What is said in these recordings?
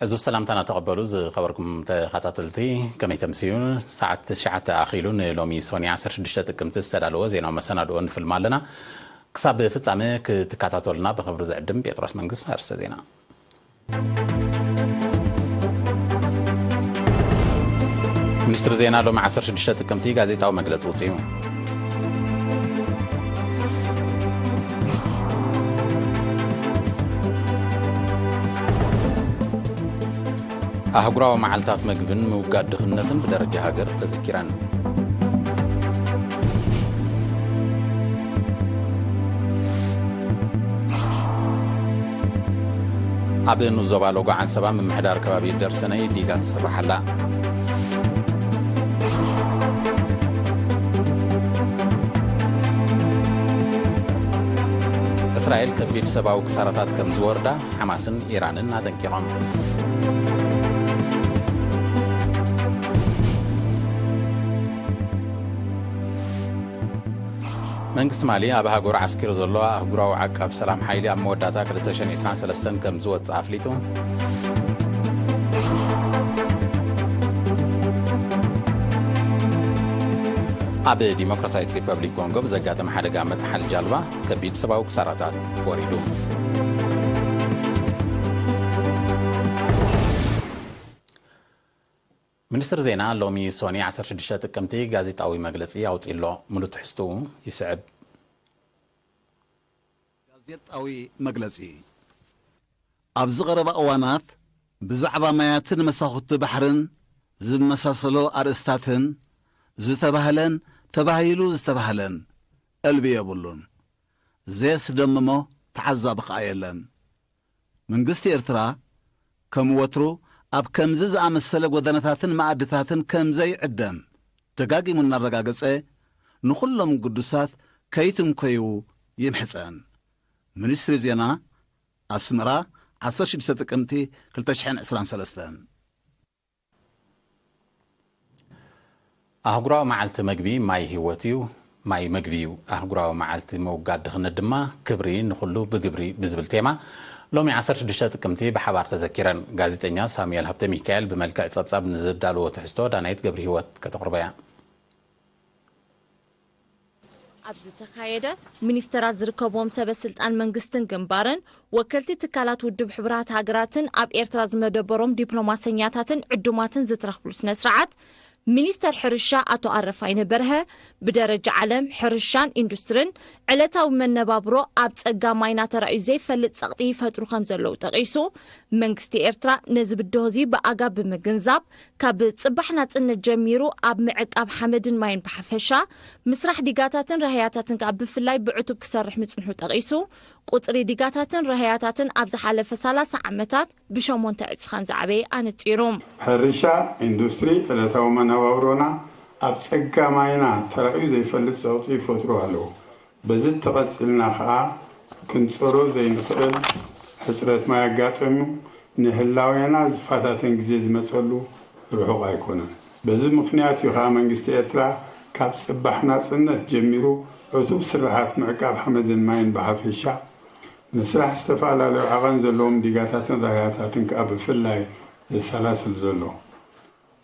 እዚ ሰላምታና ተቐበሉ። ዝኸበርኩም ተኸታተልቲ፣ ከመይ ተምስዩ? ሰዓት ትሽዓተ ኣኺሉ፣ ንሎሚ ሶኒ ዓሰርተ ሽዱሽተ ጥቅምቲ ዝተዳለወ ዜናዊ መሰናድኦ ንፍልማ ኣለና። ክሳብ ፍጻመ ክትከታተሉና ብኽብሪ ዝዕድም ጴጥሮስ መንግስት። ኣርእስተ ዜና። ሚኒስትሪ ዜና ሎሚ ዓሰርተ ሽዱሽተ ጥቅምቲ ጋዜጣዊ መግለጺ ውጽኡ። ኣህጉራዊ መዓልታት መግብን ምውጋድ ድኽነትን ብደረጃ ሃገር ተዘኪረን። ኣብ ንኡስ ዞባ ሎጎ ዓንሰባ ምምሕዳር ከባቢ ደርሰነይ ዲጋ ትስራሕ ኣላ። እስራኤል ከቢድ ሰብኣዊ ክሳራታት ከም ዝወርዳ ሓማስን ኢራንን ኣጠንቂቖም። መንግስቲ ማሊ ኣብ ሃገሩ ዓስኪሩ ዘሎ ኣህጉራዊ ዓቃብ ሰላም ሓይሊ ኣብ መወዳእታ ክልተ ሽሕን ዕስራን ሰለስተን ከም ዝወጽእ ኣፍሊጡ። ኣብ ዲሞክራሲያዊት ሪፐብሊክ ኮንጎ ብዘጋጠመ ሓደጋ መጥሓል ጃልባ ከቢድ ሰብኣዊ ክሳራታት ወሪዱ። ሚኒስትሪ ዜና ሎሚ ሶኒ ዓሰርተ ሽዱሽተ ጥቅምቲ ጋዜጣዊ መግለጺ ኣውጺኡ ኣሎ። ምሉእ ትሕዝትኡ ይስዕብ። ጋዜጣዊ መግለጺ። ኣብዚ ቀረባ እዋናት ብዛዕባ ማያትን መሳኹቲ ባሕርን ዝመሳሰሉ ኣርእስታትን ዝተባህለን ተባሂሉ ዝተባህለን ዕልቢ የብሉን። ዘየስደምሞ ተዓዛቢ ከኣ የለን። መንግስቲ ኤርትራ ከም ወትሩ ኣብ ከምዚ ዝኣመሰለ ጎደናታትን መኣድታትን ከም ዘይዕደም ደጋጊሙ እናረጋገጸ፣ ንኹሎም ግዱሳት ከይትንኮዩ ይምሕጸን። ሚኒስትሪ ዜና፣ ኣስመራ፣ ዓሰርተ ሽዱሽተ ጥቅምቲ ክልተ ሽሕን ዕስራን ሰለስተን። ኣህጉራዊ መዓልቲ መግቢ ማይ ህይወት እዩ፣ ማይ መግቢ እዩ። ኣህጉራዊ መዓልቲ ምውጋድ ድኽነት ድማ ክብሪ ንኹሉ ብግብሪ ብዝብል ቴማ ሎሚ ዓሰርተ ሽዱሽተ ጥቅምቲ ብሓባር ተዘኪረን። ጋዜጠኛ ሳሙኤል ሃብተ ሚካኤል ብመልክዕ ጸብጻብ ንዘዳለዎ ትሕዝቶ ዳናይት ገብረ ህይወት ከተቕርቦ እያ። ኣብ ዝተኻየደ፣ ሚኒስተራት ዝርከብዎም ሰበ ስልጣን መንግስትን ግንባርን፣ ወከልቲ ትካላት ውድብ ሕቡራት ሃገራትን ኣብ ኤርትራ ዝመደበሮም ዲፕሎማሰኛታትን ዕዱማትን ዝትረኽብሉ ስነ ስርዓት፣ ሚኒስተር ሕርሻ ኣቶ ኣረፋይነ በርሀ፣ ብደረጃ ዓለም ሕርሻን ኢንዱስትርን ዕለታዊ መነባብሮ ኣብ ጸጋ ማይና ተራእዩ ዘይፈልጥ ጸቕጢ ይፈጥሩ ከም ዘለዉ ጠቒሱ፣ መንግስቲ ኤርትራ ነዚ ብድሆ እዚ ብኣጋብ ብምግንዛብ፣ ካብ ጽባሕ ናጽነት ጀሚሩ ኣብ ምዕቃብ ሓመድን ማይን ብሓፈሻ፣ ምስራሕ ዲጋታትን ራህያታትን ከኣ ብፍላይ ብዕቱብ ክሰርሕ ምጽንሑ ጠቒሱ፣ ቁጽሪ ዲጋታትን ራህያታትን ኣብ ዝሓለፈ ሰላሳ ዓመታት ብሸሞንተ ዕጽፊ ከም ዝዓበየ ኣነጺሩ። ሕርሻ ኢንዱስትሪ ዕለታዊ መነባብሮና ኣብ ጸጋ ማይና ተራእዩ ዘይፈልጥ ጸቕጢ ይፈጥሩ ኣለዉ። በዚ ተቐጺልና ከኣ ክንጸሮ ዘይንኽእል ሕጽረት ማይ ኣጋጠሙ፣ ንህላዌና ዝፈታተን ግዜ ዝመጸሉ ርሑቕ ኣይኮነን። በዚ ምኽንያት እዩ ከኣ መንግስቲ ኤርትራ ካብ ጽባሕ ናጽነት ጀሚሩ ዕቱብ ስራሓት ምዕቃብ ሓመድን ማይን ብሓፈሻ፣ ምስራሕ ዝተፈላለዩ ዓቐን ዘለዎም ዲጋታትን ራህያታትን ከኣ ብፍላይ ዘሰላስል ዘሎ።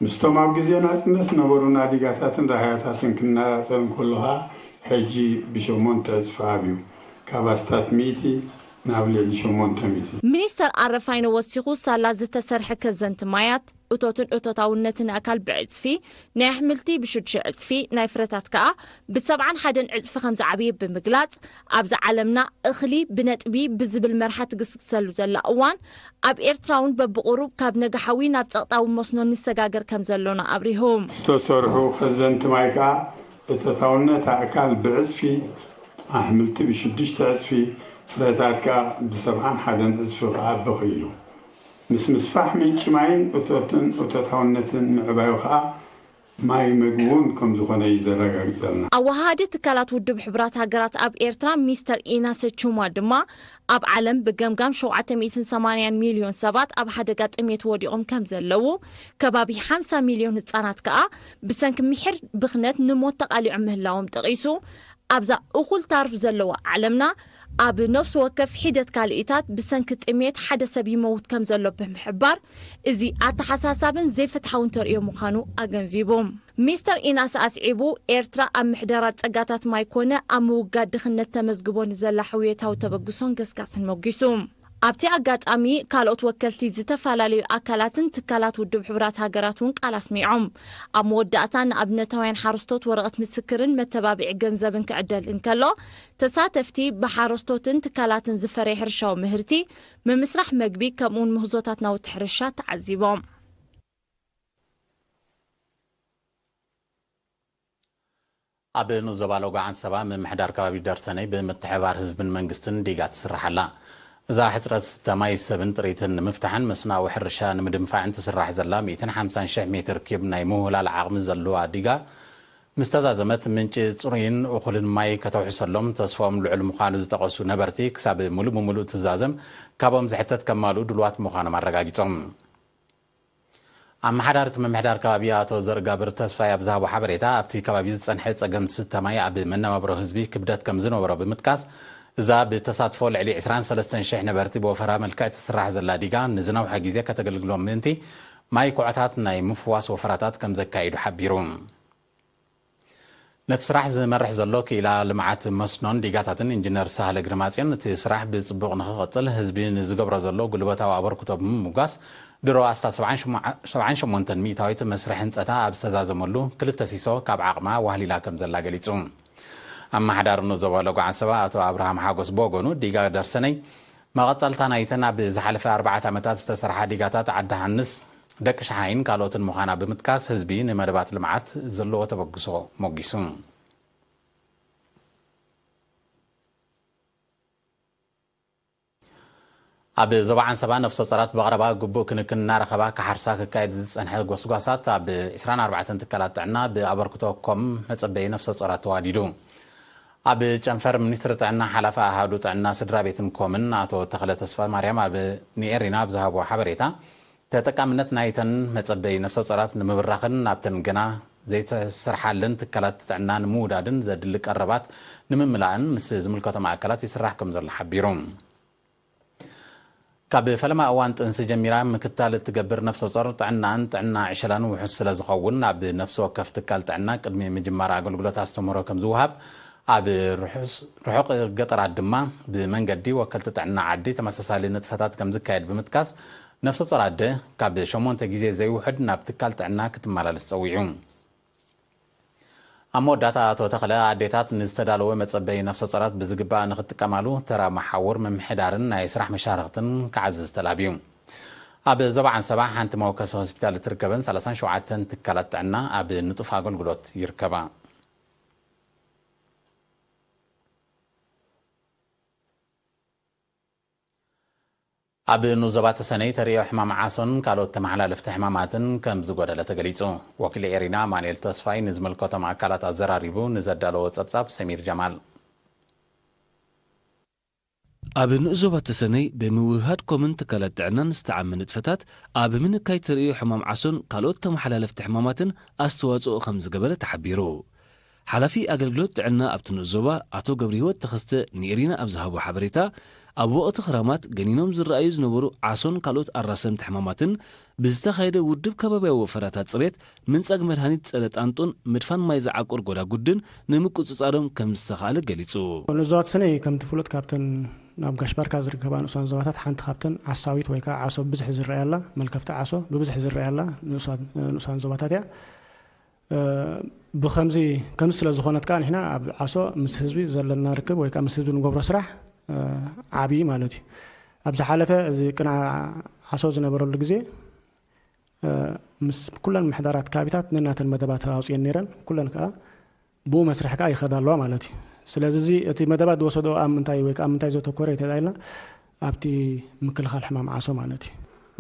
ምስቶም ኣብ ግዜ ናጽነት ዝነበሩና ዲጋታትን ራህያታትን ክነጻጸር እንከሎ ከኣ፣ ሕጂ ብሸሞንተ ዕጽፊ ዓብዩ፣ ካብ ኣስታት ሚእቲ ናብ ልዕሊ ሸሞንተ ሚእቲ። ሚኒስተር ኣረፋይነ ወሲኹ፣ ሳላ ዝተሰርሐ ከዘንቲ ማያት፣ እቶትን እቶታውነትን ኣእካል ብዕጽፊ፣ ናይ ኣሕምልቲ ብሽዱሽተ ዕጽፊ፣ ናይ ፍረታት ከኣ ብሰብዓን ሓደን ዕጽፊ ከም ዝዓብየ ብምግላጽ፣ ኣብዚ ዓለምና እኽሊ ብነጥቢ ብዝብል መርሓ ትግስግሰሉ ዘላ እዋን፣ ኣብ ኤርትራ እውን በብቑሩብ ካብ ነጋሓዊ ናብ ጸቕጣዊ መስኖ ንሰጋገር ከም ዘሎና ኣብሪሁ። ዝተሰርሑ ከዘንቲ ማይ ከኣ እቶታውነት ኣእካል ብዕጽፊ፣ ኣሕምልቲ ብሽዱሽተ ዕጽፊ፣ ፍረታት ከኣ ብሰብዓን ሓደን ዕጽፊ ክዓቢ ክኢሉ። ምስ ምስፋሕ ምንጪ ማይን እቶትን እቶታውነትን ምዕባዩ ከኣ ማይ መግቢ እውን ከም ዝኾነ እዩ ዘረጋግጸልና። ኣወሃሃዲ ትካላት ውድብ ሕቡራት ሃገራት ኣብ ኤርትራ ሚስተር ኢናሰ ቹማ ድማ፣ ኣብ ዓለም ብገምጋም ሸውዓተ ሚእትን ሰማንያን ሚልዮን ሰባት ኣብ ሓደጋ ጥሜት ወዲቖም ከም ዘለዉ፣ ከባቢ ሓምሳ ሚልዮን ህጻናት ከኣ ብሰንኪ ምሒር ብኽነት ንሞት ተቓሊዖም ምህላዎም ጠቒሱ፣ ኣብዛ እኹል ታርፍ ዘለዋ ዓለምና፣ ኣብ ነፍሲ ወከፍ ሒደት ካልኢታት ብሰንኪ ጥሜት ሓደ ሰብ ይመውት ከም ዘሎ ብምሕባር፣ እዚ ኣተሓሳሳብን ዘይፍትሓውን ተርእዮ ምዃኑ ኣገንዚቡ። ሚስተር ኢናስ ኣስዒቡ፣ ኤርትራ ኣብ ምሕደራ ጸጋታት ማይ ኮነ ኣብ ምውጋድ ድኽነት ተመዝግቦ ንዘላ ሕውየታዊ ተበግሶን ገስጋስን መጒሱ። ኣብቲ ኣጋጣሚ፣ ካልኦት ወከልቲ ዝተፈላለዩ ኣካላትን ትካላት ውድብ ሕቡራት ሃገራት እውን ቃል ኣስሚዖም። ኣብ መወዳእታ፣ ንኣብነታውያን ሓረስቶት ወረቐት ምስክርን መተባብዒ ገንዘብን ክዕደል እንከሎ፣ ተሳተፍቲ ብሓረስቶትን ትካላትን ዝፈረየ ሕርሻዊ ምህርቲ፣ ምምስራሕ መግቢ፣ ከምኡውን ምህዞታት ናውቲ ሕርሻ ተዓዚቦም። ኣብ ንኡስ ዞባ ሎጎ ዓንሰባ ምምሕዳር ከባቢ ደርሰነይ ብምትሕብባር ህዝብን መንግስትን ዲጋ ትስራሕ ኣላ። እዛ ሕጽረት ዝስተ ማይ ሰብን ጥሪትን ንምፍታሕን መስኖኣዊ ሕርሻ ንምድንፋዕን ትስራሕ ዘላ ሚእትን ሓምሳን ሽሕ ሜትር ኪዩብ ናይ ምውህላል ዓቕሚ ዘለዋ ዲጋ ምስ ተዛዘመት፣ ምንጪ ጽሩይን እኹልን ማይ ከተውሕሰሎም ተስፎም ልዑል ምዃኑ ዝጠቐሱ ነበርቲ፣ ክሳብ ምሉእ ብምሉእ ትዛዘም፣ ካብኦም ዝሕተት ከማልኡ ድሉዋት ምዃኖም ኣረጋጊጾም። ኣመሓዳሪ እቲ ምምሕዳር ከባቢ ኣቶ ዘርጋብር ተስፋይ ኣብ ዝሃቦ ሓበሬታ፣ ኣብቲ ከባቢ ዝጸንሐ ጸገም ዝስተ ማይ ኣብ መነባብሮ ህዝቢ ክብደት ከም ዝነበሮ ብምጥቃስ፣ እዛ ብተሳትፎ ልዕሊ ዕስራን ሰለስተን ሽሕ ነበርቲ ብወፈራ መልክዕ ትስራሕ ዘላ ዲጋ ንዝነውሐ ግዜ ከተገልግሎም ምእንቲ፣ ማይ ኩዕታት ናይ ምፍዋስ ወፈራታት ከም ዘካይዱ ሓቢሩ። ነቲ ስራሕ ዝመርሕ ዘሎ ክኢላ ልምዓት መስኖን ዲጋታትን ኢንጂነር ሳህለ ግርማጽዮን፣ እቲ ስራሕ ብጽቡቕ ንኽቕጽል ህዝቢ ንዝገብሮ ዘሎ ጉልበታዊ ኣበርክቶ ብምምጓስ፣ ድሮ ኣስታት ሰብዓን ሸሞንተን ሚእታዊት መስርሕ ህንጸታ ኣብ ዝተዛዘመሉ፣ ክልተ ሲሶ ካብ ዓቕማ ዋህሊላ ከም ዘላ ገሊጹ። ኣመሓዳሪ ንኡስ ዞባ ሎጎ ዓንሰባ ኣቶ ኣብርሃም ሓጎስ ብወገኑ፣ ዲጋ ደርሰነይ መቐጸልታ ናይተን ኣብ ዝሓለፈ ኣርባዕተ ዓመታት ዝተሰርሓ ዲጋታት ዓዲ ሃንስ፣ ደቂ ሸሓይን ካልኦትን ምዃና ብምጥቃስ፣ ህዝቢ ንመደባት ልምዓት ዘለዎ ተበግሶ ሞጊሱ። ኣብ ዞባ ዓንሰባ ነፍሰ ጾራት ብቐረባ ግቡእ ክንክን እናረኸባ ክሓርሳ ክካየድ ዝጸንሐ ጎስጓሳት፣ ኣብ ዕስራን ኣርባዕተን ትካላት ጥዕና ብኣበርክቶ ኮም መጸበዪ ነፍሰ ጾራት ተዋዲዱ። ኣብ ጨንፈር ሚኒስትሪ ጥዕና ሓላፊ ኣሃዱ ጥዕና ስድራ ቤትን ኮምን ኣቶ ተኽለ ተስፋ ማርያም ኣብ ንኤሪና ኣብ ዝሃቦ ሓበሬታ፣ ተጠቃምነት ናይተን መጸበዪ ነፍሰ ጾራት ንምብራኽን ናብተን ገና ዘይተሰርሓለን ትካላት ጥዕና ንምውዳድን ዘድሊ ቀረባት ንምምላእን ምስ ዝምልከቶም ኣካላት ይስራሕ ከም ዘሎ ሓቢሩ። ካብ ፈለማ እዋን ጥንሲ ጀሚራ ምክታል እትገብር ነፍሰ ጾር ጥዕናን ጥዕና ዕሸላን ውሑስ ስለ ዝኸውን፣ ኣብ ነፍሲ ወከፍ ትካል ጥዕና ቅድሚ ምጅማር ኣገልግሎት ኣስተምህሮ ከም ዝወሃብ፣ ኣብ ርሑስ-፣ ርሑቕ ገጠራት ድማ ብመንገዲ ወከልቲ ጥዕና ዓዲ ተመሳሳሊ ንጥፈታት ከም ዝካየድ ብምጥቃስ፣ ነፍሰ ጾር ኣደ ካብ ሸሞንተ ግዜ ዘይውሕድ ናብ ትካል ጥዕና ክትመላለስ ጸዊዑ። ኣብ መወዳእታ ኣቶ ተኽለ፣ ኣዴታት ንዝተዳለወ መጸበዪ ነፍሰ ጾራት ብዝግባእ ንኽጥቀማሉ ተራ መሓውር ምምሕዳርን ናይ ስራሕ መሻርኽትን ክዓዝዝ ተላብዩ። ኣብ ዞባ ዓንሰባ ሓንቲ መወከሲ ሆስፒታል እትርከበን ሰላሳን ሸውዓተን ትካላት ጥዕና ኣብ ንጡፍ ኣገልግሎት ይርከባ። ኣብ ንኡስ ዞባ ተሰነይ ተርእዮ ሕማም ዓሶን ካልኦት ተመሓላለፍቲ ሕማማትን ከም ዝጎደለ ተገሊጹ። ወኪል ኤሪና ኣማኑኤል ተስፋይ ንዝምልከቶም ኣካላት ኣዘራሪቡ ንዘዳለዎ ጸብጻብ ሰሚር ጀማል። ኣብ ንኡስ ዞባ ተሰነይ ብምውህሃድ ኮምን ትካላት ጥዕናን ዝተዓመ ንጥፈታት ኣብ ምንካይ ተርእዮ ሕማም ዓሶን ካልኦት ተመሓላለፍቲ ሕማማትን ኣስተዋጽኦ ከም ዝገበረ ተሓቢሩ። ሓላፊ ኣገልግሎት ጥዕና ኣብቲ ንኡስ ዞባ ኣቶ ገብረህይወት ተኸስተ ንኤሪና ኣብ ዝሃቦ ሓበሬታ፣ ኣብ ወቕቲ ክራማት ገኒኖም ዝረኣዩ ዝነበሩ ዓሶን ካልኦት ኣራሰንቲ ሕማማትን ብዝተኻየደ ውድብ ከባብያዊ ወፈራታት ጽሬት፣ ምንጻግ መድሃኒት ጸረ ጣንጡን ምድፋን ማይ ዝዓቁር ጎዳጉድን ንምቁጽጻሮም ከም ዝተኻእለ ገሊጹ። ንኡስ ዞባ ተሰነይ ከምቲ ፍሉጥ ካብተን ናብ ጋሽ ባርካ ዝርከባ ንኡሳን ዞባታት ሓንቲ ካብተን ዓሳዊት ወይ ከዓ ዓሶ ብብዝሒ ዝረኣየላ፣ መልከፍቲ ዓሶ ብብዝሒ ዝረኣየላ ንኡሳን፣ ንኡሳን ዞባታት እያ። እ፣ ብኸምዚ፣ ከምዚ ስለ ዝኾነት ከኣ ንሕና ኣብ ዓሶ ምስ ህዝቢ ዘለና ርክብ ወይ ከኣ ምስ ህዝቢ ንገብሮ ስራሕ፣ እ፣ ዓቢ ማለት እዩ። ኣብ ዝሓለፈ እዚ ቅንዓ ዓሶ ዝነበረሉ ግዜ፣ እ፣ ምስ ኩለን ምሕዳራት ከባቢታት ነናተን መደባት ኣውፅኤን ነይረን። ኩለን ከኣ ብኡ መስርሕ ከኣ ይኸዳ ኣለዋ ማለት እዩ። ስለዚ እዚ እቲ መደባት ዝወሰዶ ኣብ ምንታይ ወይ ከኣ ኣብ ምንታይ ዘተኮረ እንተኢልና ኣብቲ ምክልኻል ሕማም ዓሶ ማለት እዩ።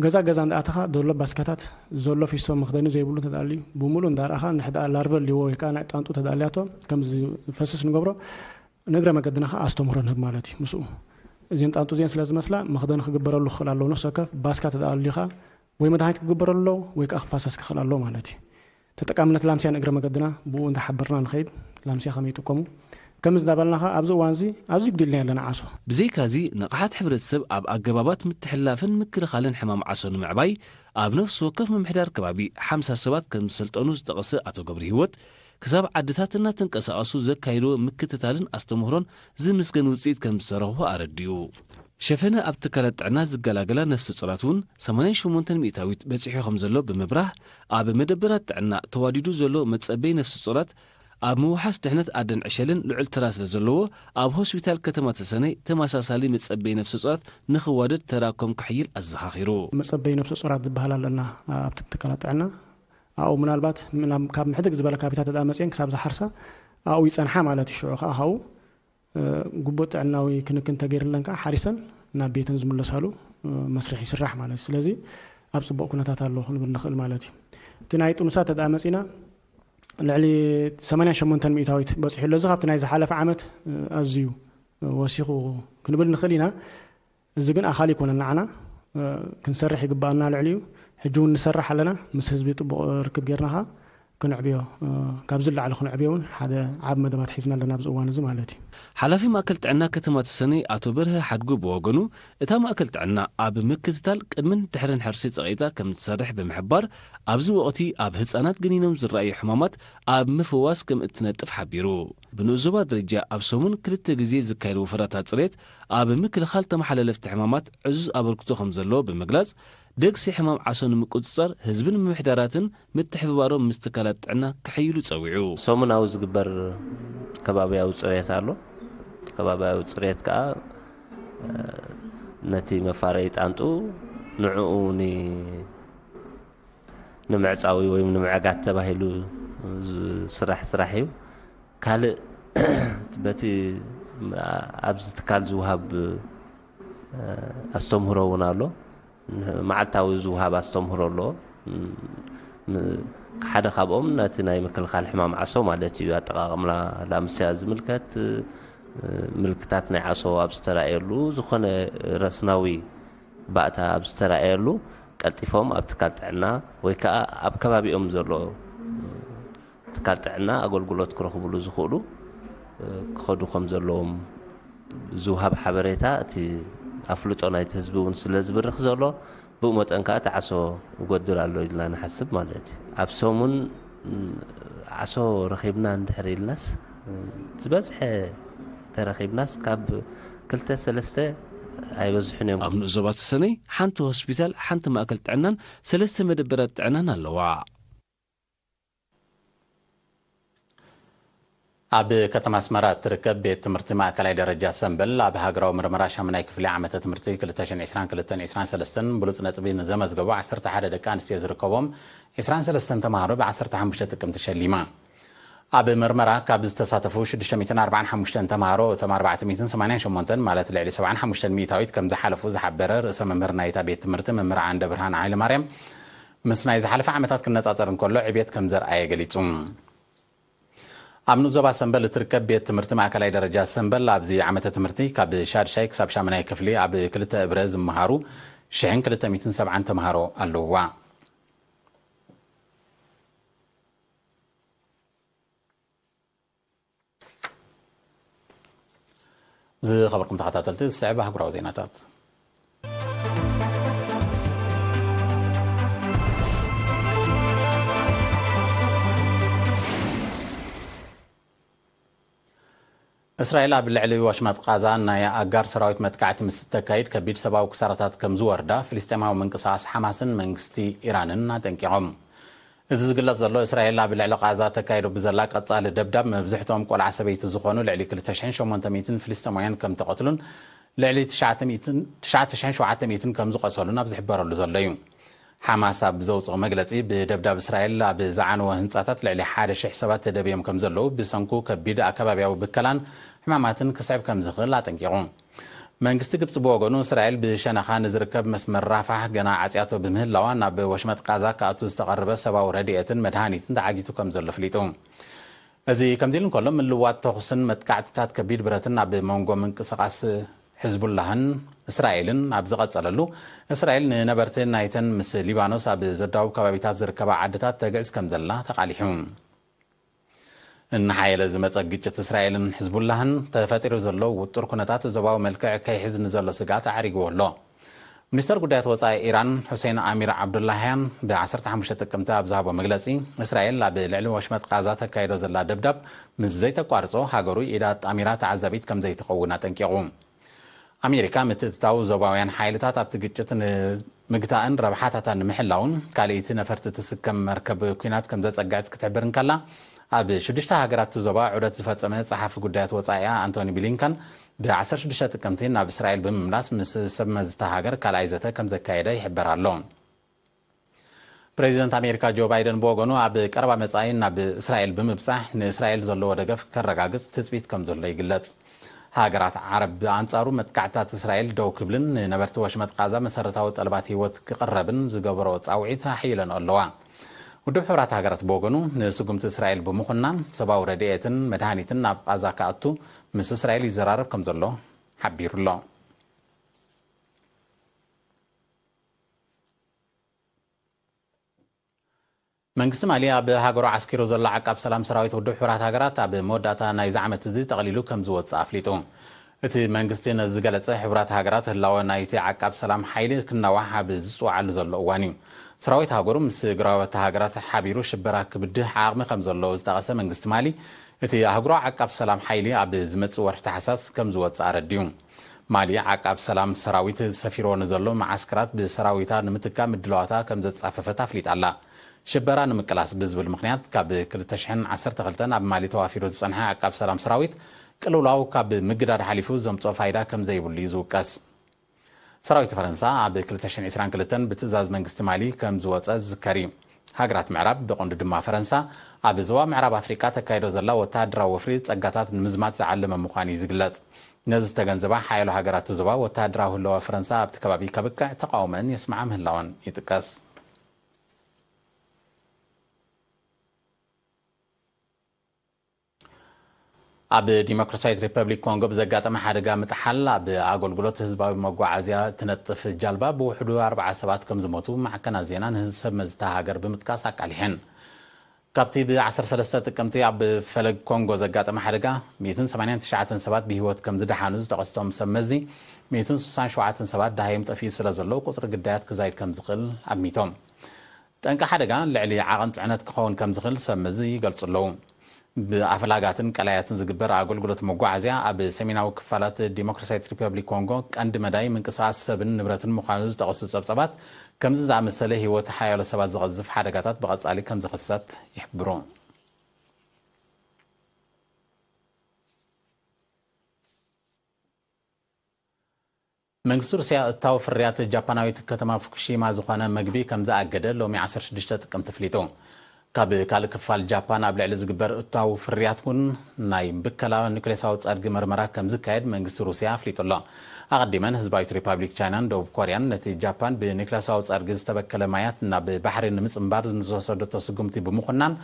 ገዛ ገዛ እንዳኣተኻ ዘሎ ባስካታት ዘሎ ፊሶ መኽደኒ ዘይብሉ እንተደኣ ኣልዩ፣ ብምሉእ እንዳረኣኻ፣ ንሕደኣ ላርቨ ኣልዎ ወይ ከኣ ናይ ጣንጡ እንተደኣ ኣልያቶ ከም ዝፈስስ ንገብሮ፣ ንእግረ መገድና ከኣ ኣስተምህሮ ንህብ ማለት እዩ። ምስኡ እዚን ጣንጡ እዚን ስለ ዝመስላ መኽደኒ ክግበረሉ ክኽእል ኣለዎ። ነፍሲ ወከፍ ባስካ እንተደኣ ኣልዩኻ ወይ መድሃኒት ክግበረሉ ኣለዎ ወይ ከኣ ክፋሰስ ክኽእል ኣለዎ ማለት እዩ። ተጠቃምነት ላምስያ ንእግረ መገድና ብኡ እንዳሓበርና ንኸይድ፣ ላምስያ ከመይ ይጥቀሙ፣ ከምዚ እንዳበልና ኸዓ ኣብዚ እዋን እዚ ኣዝዩ ግዲልና ኣለና ዓሶ። ብዘይካዚ፣ ንቕሓት ሕብረተሰብ ኣብ ኣገባባት ምትሕልላፍን ምክልኻልን ሕማም ዓሶ ንምዕባይ፣ ኣብ ነፍሲ ወከፍ ምምሕዳር ከባቢ ሓምሳ ሰባት ከም ዝሰልጠኑ ዝጠቐሰ ኣቶ ገብረ ህይወት፣ ክሳብ ዓድታት እናተንቀሳቐሱ ዘካይድዎ ምክትታልን ኣስተምህሮን ዝምስገን ውፅኢት ከም ዝተረኽቦ ኣረዲኡ። ሸፈነ ኣብ ትካላት ጥዕና ዝገላገላ ነፍሰ ጾራት እውን ሰማንያን ሸሞንተን ሚእታዊት በጺሑ ከም ዘሎ ብምብራህ፣ ኣብ መደበራት ጥዕና ተዋዲዱ ዘሎ መጸበይ ነፍሰ ጾራት ኣብ ምውሓስ ድሕነት ኣደን ዕሸልን ልዑል ተራ ስለ ዘለዎ፣ ኣብ ሆስፒታል ከተማ ተሰነይ ተመሳሳሊ መጸበይ ነፍሰ ጾራት ንኽዋደድ ተራ ኮም ክሕይል ኣዘኻኺሩ። መጸበይ ነፍሰ ጾራት ዝበሃል ኣለና ኣብቲ ትካላት ጥዕና። ኣብኡ ምናልባት ምናም- ካብ ምሕድግ ዝበለ ካቢታት ተዳ መፅየን ክሳብ ዝሓርሳ ኣብኡ ይፀንሓ ማለት እዩ። ሽዑ ከዓ ካብኡ ግቡእ ጥዕናዊ ክንክን ተገይርለን ከዓ ሓሪሰን ናብ ቤተን ዝምለሳሉ መስርሕ ይስራሕ ማለት እዩ። ስለዚ ኣብ ፅቡቕ ኩነታት ኣሎ ክንብል ንኽእል ማለት እዩ። እቲ ናይ ጥኑሳት ተዳ መፂና ልዕሊ ሰማንያን ሸሞንተን ሚእታዊት በፂሑ ኣሎ። እዚ ካብቲ ናይ ዝሓለፈ ዓመት ኣዝዩ ወሲኹ ክንብል ንኽእል ኢና። እዚ ግን ኣኻሊ ይኮነን ንዓና። ክንሰርሕ ይግባኣና ልዕሊኡ። ሕጂ እውን ንሰርሕ ኣለና። ምስ ህዝቢ ጥቡቕ ርክብ ጌርና ኸዓ ክንዕብዮ፣ ካብዚ ንላዕሊ ክንዕብዮ እውን ሓደ ዓቢ መደባት ሒዝና ኣለና ኣብዚ እዋን እዚ ማለት እዩ። ሓላፊ ማእከል ጥዕና ከተማ ተሰነይ ኣቶ በርሀ ሓድጉ ብወገኑ፣ እታ ማእከል ጥዕና ኣብ ምክትታል ቅድምን ድሕርን ሕርሲ ጸቒጣ ከም እትሰርሕ ብምሕባር፣ ኣብዚ ወቕቲ ኣብ ህጻናት ገኒኖም ዝረኣዩ ሕማማት ኣብ ምፍዋስ ከም እትነጥፍ ሓቢሩ። ብንኡስ ዞባ ደረጃ ኣብ ሰሙን ክልተ ግዜ ዝካየድ ወፈራታት ጽሬት ኣብ ምክልኻል ተመሓላለፍቲ ሕማማት ዕዙዝ ኣበርክቶ ከም ዘለዎ ብምግላጽ፣ ደግሲ ሕማም ዓሶ ንምቁጽጻር ህዝብን ምምሕዳራትን ምትሕብባሮም ምስ ትካላት ጥዕና ክሕይሉ ጸዊዑ። ሰሙናዊ ዝግበር ከባብያዊ ጽሬት ኣሎ። ከባብያዊ ጽሬት ከኣ ነቲ መፋረዪ ጣንጡ ንዕኡ ንምዕጻው ወይ ንምዕጋት ተባሂሉ ዝስራሕ ስራሕ እዩ። ካልእ በቲ ኣብዚ ትካል ዝወሃብ ኣስተምህሮ እውን ኣሎ። መዓልታዊ ዝወሃብ ኣስተምህሮ ኣሎ። ሓደ ካብኦም ነቲ ናይ ምክልኻል ሕማም ዓሶ ማለት እዩ። ኣጠቃቕምና ላምስያ ዝምልከት ምልክታት ናይ ዓሶ ኣብ ዝተራእየሉ፣ ዝኾነ ረስናዊ ባእታ ኣብ ዝተራእየሉ ቀልጢፎም ኣብ ትካል ጥዕና ወይ ከዓ ኣብ ከባቢኦም ዘሎ ትካል ጥዕና ኣገልግሎት ክረኽብሉ ዝኽእሉ ክኸዱ ከም ዘለዎም ዝውሃብ ሓበሬታ እቲ ኣፍልጦ ናይቲ ህዝቢ እውን ስለ ዝብርኽ ዘሎ፣ ብኡ መጠን ከዓ እቲ ዓሶ ይጎድል ኣሎ ኢልና ንሓስብ ማለት እዩ። ኣብ ሰሙን ዓሶ ረኺብና እንድሕር ኢልናስ ዝበዝሐ ተረኺብናስ ካብ ክልተ ሰለስተ ኣይበዝሑን እዮም። ኣብ ንኡስ ዞባ ተሰነይ ሓንቲ ሆስፒታል፣ ሓንቲ ማእከል ጥዕናን ሰለስተ መደበራት ጥዕናን ኣለዋ። ኣብ ከተማ ኣስመራ እትርከብ ቤት ትምህርቲ ማእከላይ ደረጃ ሰምበል ኣብ ሃገራዊ ምርመራ ሻሙናይ ክፍሊ ዓመተ ትምህርቲ ክልተ ሽሕን ዕስራን ክልተን ዕስራን ሰለስተን ብሉጽ ነጥቢ ንዘመዝገቡ ዓሰርተ ሓደ ደቂ ኣንስትዮ ዝርከቦም ዕስራን ሰለስተን ተማሃሮ ብ ዓሰርተ ሓሙሽተ ጥቅምቲ ሸሊማ። ኣብ መርመራ ካብ ዝተሳተፉ ሽዱሽተ ሚእትን ኣርባዓን ሓሙሽተን ተማሃሮ፣ እቶም ኣርባዕተ ሚእትን ሰማንያን ሸሞንተን ማለት ልዕሊ ሰብዓን ሓሙሽተን ሚእታዊት ከም ዝሓለፉ ዝሓበረ ርእሰ መምህር ናይታ ቤት ትምህርቲ መምህር ዓንደ ብርሃን ሓይለ ማርያም፣ ምስ ናይ ዝሓለፈ ዓመታት ክነጻጸር እንከሎ ዕብየት ከም ዘርኣየ ገሊጹ። ኣብ ንኡስ ዞባ ሰምበል እትርከብ ቤት ትምህርቲ ማእከላይ ደረጃ ሰምበል ኣብዚ ዓመተ ትምህርቲ ካብ ሻድሻይ ክሳብ ሻሙናይ ክፍሊ ኣብ ክልተ እብረ ዝመሃሩ ሽሕን ክልተ ሚእትን ሰብዓን ተምሃሮ ኣለውዋ። ዝኸበርኩም ተኸታተልቲ፣ ዝስዕብ ኣህጉራዊ ዜናታት። እስራኤል ኣብ ልዕሊ ወሽመጥ ቃዛ ናይ ኣጋር ሰራዊት መጥቃዕቲ ምስ እተካይድ ከቢድ ሰብኣዊ ክሳራታት ከም ዝወርዳ ፍልስጤማዊ ምንቅስቓስ ሓማስን መንግስቲ ኢራንን ኣጠንቂቖም። እዚ ዝግለጽ ዘሎ እስራኤል ኣብ ልዕሊ ቃዛ ተካይዶ ብዘላ ቀጻሊ ደብዳብ መብዝሕትኦም ቆልዓ ሰበይቲ ዝኾኑ ልዕሊ ክልተ ሽሕን ሸሞንተ ሚእትን ፍልስጤማውያን ከም ተቐትሉን ልዕሊ ትሽዓተ ሚእትን ትሽዓተ ሽሕን ሸውዓተ ሚእትን ከም ዝቖሰሉን ኣብ ዝሕበረሉ ዘሎ እዩ። ሓማስ ኣብ ዘውፅኦ መግለፂ ብደብዳብ እስራኤል ኣብ ዝዓነወ ህንፃታት ልዕሊ ሓደ ሽሕ ሰባት ተደብዮም ከም ዘለዉ ብሰንኩ ከቢድ ኣከባቢያዊ ብከላን ሕማማትን ክስዕብ ከም ዝኽእል ኣጠንቂቑ። መንግስቲ ግብፂ ብወገኑ እስራኤል ብሸነኻ ንዝርከብ መስመር ራፋሕ ገና ዓፅያቶ ብምህላዋ ናብ ወሽመጥ ቃዛ ክኣቱ ዝተቐረበ ሰብኣዊ ረድኤትን መድሃኒትን ተዓጊቱ ከም ዘሎ ኣፍሊጡ። እዚ ከምዚ ኢሉ እንከሎ ምልዋጥ ተኹስን መጥቃዕትታት ከቢድ ብረትን ኣብ መንጎ ምንቅስቓስ ሕዝቡላህን እስራኤልን ኣብ ዝቐጸለሉ፣ እስራኤል ንነበርቲ ናይተን ምስ ሊባኖስ ኣብ ዘዳውብ ከባቢታት ዝርከባ ዓድታት ተግዕዝ ከም ዘላ ተቓሊሑ። እናሓየለ ዝመጸ ግጭት እስራኤልን ሕዝቡላህን ተፈጢሩ ዘሎ ውጡር ኩነታት ዞባዊ መልክዕ ከይሕዝ ንዘሎ ስግኣት ኣዕሪግዎ ኣሎ። ሚኒስተር ጉዳያት ወጻኢ ኢራን ሑሴን ኣሚር ዓብዱላህያን ብ15 ጥቅምቲ ኣብ ዝሃቦ መግለጺ፣ እስራኤል ኣብ ልዕሊ ወሽመጥ ቃዛ ተካይዶ ዘላ ደብዳብ ምስ ዘይተቋርጾ፣ ሃገሩ ኢዳ ኣጣሚራ ተዓዛቢት ከም ዘይትኸውን ኣጠንቂቑ። ኣሜሪካ ምትእትታው ዞባውያን ሓይልታት ኣብቲ ግጭት ንምግታእን ረብሓታታ ንምሕላውን ካልእቲ ነፈርቲ ትስከም መርከብ ኲናት ከም ዘጸግዐት ክትሕብር እንከላ፣ ኣብ ሽዱሽተ ሃገራት ዞባ ዑደት ዝፈጸመ ጸሓፊ ጉዳያት ወጻኢኣ ኣንቶኒ ብሊንከን ብ16 ጥቅምቲ ናብ እስራኤል ብምምላስ ምስ ሰብ መዝታ ሃገር ካልኣይ ዘተ ከም ዘካየደ ይሕበር ኣሎ። ፕሬዚደንት ኣሜሪካ ጆ ባይደን ብወገኑ ኣብ ቀረባ መጻኢ ናብ እስራኤል ብምብጻሕ ንእስራኤል ዘለዎ ደገፍ ከረጋግጽ ትጽቢት ከም ዘሎ ይግለጽ። ሃገራት ዓረብ ብኣንጻሩ መጥቃዕታት እስራኤል ደው ክብልን ንነበርቲ ወሽመጥ ቃዛ መሰረታዊ ጠለባት ህይወት ክቕረብን ዝገበሮ ጻውዒት ኣሕይለንኦ ኣለዋ። ውድብ ሕቡራት ሃገራት ብወገኑ ንስጉምቲ እስራኤል ብምኹናን ሰብኣዊ ረድኤትን መድሃኒትን ናብ ቃዛ ክኣቱ ምስ እስራኤል ይዘራረብ ከም ዘሎ ሓቢሩ ኣሎ። መንግስቲ ማሊ ኣብ ሃገሩ ዓስኪሩ ዘሎ ዓቃብ ሰላም ሰራዊት ውድብ ሕቡራት ሃገራት ኣብ መወዳእታ ናይዚ ዓመት እዚ ጠቕሊሉ ከም ዝወጽእ ኣፍሊጡ። እቲ መንግስቲ ነዚ ዝገለጸ፣ ሕቡራት ሃገራት ህላወ ናይቲ ዓቃብ ሰላም ሓይሊ ክናዋሕ ኣብ ዝጽውዓሉ ዘሎ እዋን እዩ። ሰራዊት ሃገሩ ምስ ጎረባብቲ ሃገራት ሓቢሩ ሽበራ ክብድህ ዓቕሚ ከም ዘለዎ ዝጠቐሰ መንግስቲ ማሊ፣ እቲ ኣህጉራዊ ዓቃብ ሰላም ሓይሊ ኣብ ዝመጽእ ወርሒ ታሕሳስ ከም ዝወጽእ ኣረዲኡ። ማሊ ዓቃብ ሰላም ሰራዊት ሰፊርዎ ንዘሎ መዓስከራት ብሰራዊታ ንምትካእ ምድላዋታ ከም ዘጻፈፈት ኣፍሊጣ ኣላ። ሽበራ ንምቅላስ ብዝብል ምኽንያት ካብ ክልተ ሽሕን ዓሰርተ ክልተን ኣብ ማሊ ተዋፊሩ ዝጸንሐ ዓቃብ ሰላም ሰራዊት ቅልውላው ካብ ምግዳድ ሓሊፉ ዘምጽኦ ፋይዳ ከም ዘይብሉ እዩ ዝውቀስ። ሰራዊት ፈረንሳ ኣብ ክልተ ሽሕን ዕስራን ክልተን ብትእዛዝ መንግስቲ ማሊ ከም ዝወጸ ዝዝከር እዩ። ሃገራት ምዕራብ፣ ብቐንዱ ድማ ፈረንሳ፣ ኣብ ዞባ ምዕራብ ኣፍሪቃ ተካይዶ ዘላ ወተሃደራዊ ወፍሪ ጸጋታት ንምዝማት ዝዓለመ ምዃኑ እዩ ዝግለጽ። ነዚ ዝተገንዘባ ሓያሎ ሃገራት ዞባ፣ ወተሃደራዊ ህለዋ ፈረንሳ ኣብቲ ከባቢ ከብቅዕ ተቃውሞአን የስምዓ ምህላወን ይጥቀስ። ኣብ ዲሞክራሲያዊት ሪፐብሊክ ኮንጎ ብዘጋጠመ ሓደጋ ምጥሓል ኣብ ኣገልግሎት ህዝባዊ መጓዓዝያ እትነጥፍ ጃልባ ብውሕዱ ኣርብዓ ሰባት ከም ዝሞቱ ማዕከናት ዜና ንህዝቢ ሰብ መዝታ ሃገር ብምጥቃስ ኣቃሊሐን። ካብቲ ብ13 ጥቅምቲ ኣብ ፈለግ ኮንጎ ዘጋጠመ ሓደጋ ሚእትን ሰማንያን ትሽዓተን ሰባት ብህይወት ከም ዝደሓኑ ዝጠቐስቶም ሰብ መዚ፣ ሚእትን ስሳን ሸውዓተን ሰባት ደሃዮም ጠፊኡ ስለ ዘሎ ቁጽሪ ግዳያት ክዛይድ ከም ዝኽእል ኣሚቶም። ጠንቂ ሓደጋ ልዕሊ ዓቐን ጽዕነት ክኸውን ከም ዝኽእል ሰብ መዚ ይገልጹ ኣለዉ። ብኣፍላጋትን ቀላያትን ዝግበር ኣገልግሎት መጓዓዝያ ኣብ ሰሜናዊ ክፋላት ዲሞክራሲያዊት ሪፐብሊክ ኮንጎ ቀንዲ መዳይ ምንቅስቓስ ሰብን ንብረትን ምዃኑ ዝጠቐሱ ጸብጸባት፣ ከምዚ ዝኣመሰለ ህይወት ሓያሎ ሰባት ዝቐዝፍ ሓደጋታት ብቐጻሊ ከም ዝኽሰት ይሕብሩ። መንግስቲ ሩስያ እታው ፍርያት ጃፓናዊት ከተማ ፉኩሺማ ዝኾነ መግቢ ከም ዝኣገደ ሎሚ ዓሰርተ ሽዱሽተ ጥቅምቲ ኣፍሊጡ። ካብ ካልእ ክፋል ጃፓን ኣብ ልዕሊ ዝግበር እታው ፍርያት እውን ናይ ብከላ ኒውክሌሳዊ ጸርጊ መርመራ ከም ዝካየድ መንግስቲ ሩስያ ኣፍሊጡ ኣሎ። ኣቐዲመን ህዝባዊት ሪፓብሊክ ቻይናን ደቡብ ኮርያን ነቲ ጃፓን ብኒውክሌሳዊ ጸርጊ ዝተበከለ ማያት ናብ ባሕሪ ንምጽንባር ንዝወሰደቶ ስጉምቲ ብምኹናን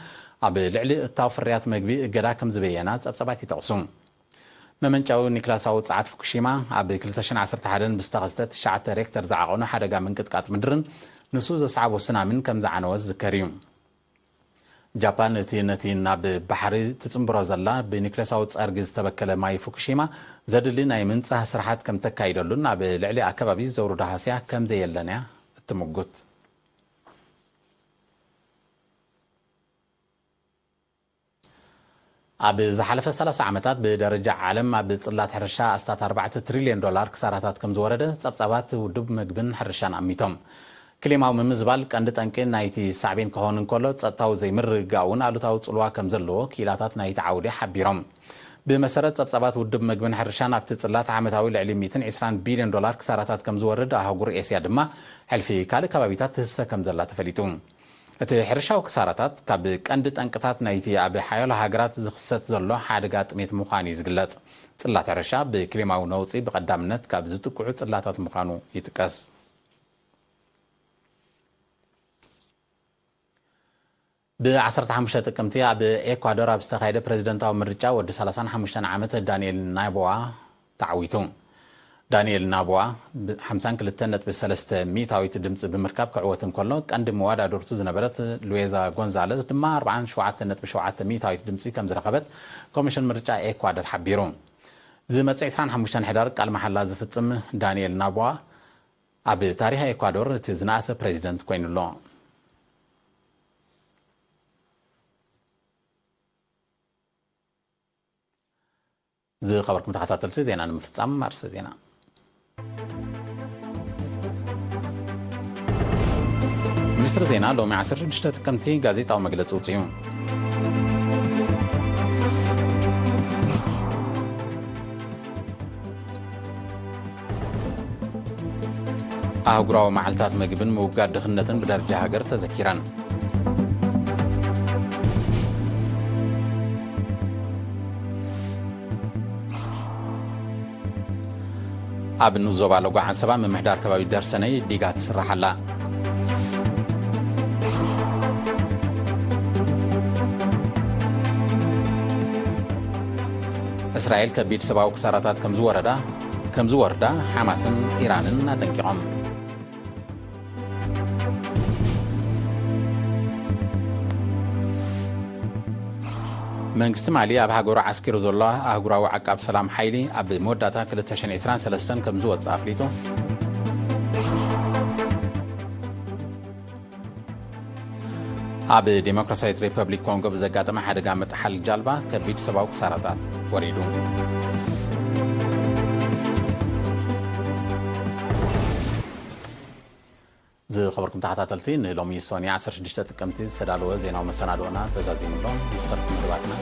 ኣብ ልዕሊ እታው ፍርያት መግቢ እገዳ ከም ዝበየና ጸብጸባት ይጠቕሱ። መመንጨዊ ኒክላሳዊ ጸዓት ፉኩሺማ ኣብ ክልተ ሽሕን ዓሰርተ ሓደን ብዝተኸስተ ትሽዓተ ሬክተር ዝዓቐኑ ሓደጋ ምንቅጥቃጥ ምድርን ንሱ ዘስዓቦ ሱናሚን ከም ዝዓነወ ዝዝከር እዩ። ጃፓን እቲ ነቲ ናብ ባሕሪ ትጽንብሮ ዘላ ብኒክሌሳዊ ጸርጊ ዝተበከለ ማይ ፉኩሺማ ዘድሊ ናይ ምንጻህ ስራሓት ከም ተካይደሉን ኣብ ልዕሊ ኣከባቢ ዘውርዶ ሃስያ ከም ዘየለን እያ እትምጉት። ኣብ ዝሓለፈ ሰላሳ ዓመታት ብደረጃ ዓለም ኣብ ጽላት ሕርሻ ኣስታት ኣርባዕተ ትሪልዮን ዶላር ክሳራታት ከም ዝወረደ ጸብጻባት ውድብ መግብን ሕርሻን ኣሚቶም። ክሊማዊ ምምዝባል ቀንዲ ጠንቂ ናይቲ ሳዕቤን ክኸውን እንከሎ፣ ጸጥታዊ ዘይምርግጋእ እውን ኣሉታዊ ጽልዋ ከም ዘለዎ ክኢላታት ናይቲ ዓውዲ ሓቢሮም። ብመሰረት ጸብጻባት ውድብ መግብን ሕርሻን፣ ኣብቲ ጽላት ዓመታዊ ልዕሊ ሚእትን ዕስራን ቢልዮን ዶላር ክሳራታት ከም ዝወርድ፣ ኣህጉር ኤስያ ድማ ሕልፊ ካልእ ከባቢታት ትህሰ ከም ዘላ ተፈሊጡ። እቲ ሕርሻዊ ክሳራታት ካብ ቀንዲ ጠንቅታት ናይቲ ኣብ ሓያሎ ሃገራት ዝኽሰት ዘሎ ሓደጋ ጥሜት ምዃኑ እዩ ዝግለጽ። ጽላት ሕርሻ ብክሊማዊ ነውጺ ብቐዳምነት ካብ ዝጥቅዑ ጽላታት ምዃኑ ይጥቀስ። ብ15 ጥቅምቲ ኣብ ኤኳዶር ኣብ ዝተኻየደ ፕሬዝደንታዊ ምርጫ ወዲ ሰላሳን ሓሙሽተን ዓመት ዳንኤል ናይቦዋ ተዓዊቱ። ዳንኤል ናቦዋ ብ-፣ ሓምሳን ክልተን ነጥቢ ሰለስተ ሚእታዊት ድምፂ ብምርካብ ክዕወት እንከሎ፣ ቀንዲ መወዳድርቱ ዝነበረት ሉዌዛ ጎንዛለዝ ድማ ኣርባዓን ሸውዓተን ነጥቢ ሸውዓተ ሚእታዊት ድምፂ ከም ዝረኸበት ኮሚሽን ምርጫ ኤኳደር ሓቢሩ። ዝመጽእ ዕስራን ሓሙሽተን ሕዳር ቃል መሓላ ዝፍጽም ዳንኤል ናቦዋ ኣብ ታሪኽ ኤኳዶር እቲ ዝነኣሰ ፕሬዚደንት ኮይኑ ኣሎ። ዝኸበርኩም ተኸታተልቲ፣ ዜና ንምፍጻም ኣርእስተ ዜና። ሚኒስትሪ ዜና ሎሚ ዓሰርተ ሽዱሽተ ጥቅምቲ ጋዜጣዊ መግለጺ ኣውጺኡ። ኣህጉራዊ መዓልታት ምግብን ምውጋድ ድኽነትን ብደረጃ ሃገር ተዘኪረን። ኣብ ንኡስ ዞባ ሎጎ ዓንሰባ ምምሕዳር ከባቢ ደርሰነይ ዲጋ ትስራሕ ኣላ። እስራኤል ከቢድ ሰብኣዊ ክሳራታት ከም ዝወረዳ፣ ከም ዝወርዳ ሓማስን ኢራንን ኣጠንቂቖም። መንግስቲ ማሊ ኣብ ሃገሩ ዓስኪሩ ዘሎ ኣህጉራዊ ዓቃብ ሰላም ሓይሊ ኣብ መወዳእታ ክልተ ሽሕን ዕስራን ሰለስተን ከም ዝወጽእ ኣፍሊጡ። ኣብ ዴሞክራሲያዊት ሪፐብሊክ ኮንጎ ብዘጋጠመ ሓደጋ መጥሓል ጃልባ ከቢድ ሰብኣዊ ክሳራታት ወሪዱ። ዝኸበርኩም ተኸታተልቲ፣ ንሎሚ ሶኒ ዓሰርተ ሽዱሽተ ጥቅምቲ ዝተዳለወ ዜናዊ መሰናድኦና ተዛዚሙ ኣሎ። ንዝኸበርኩም መደባትና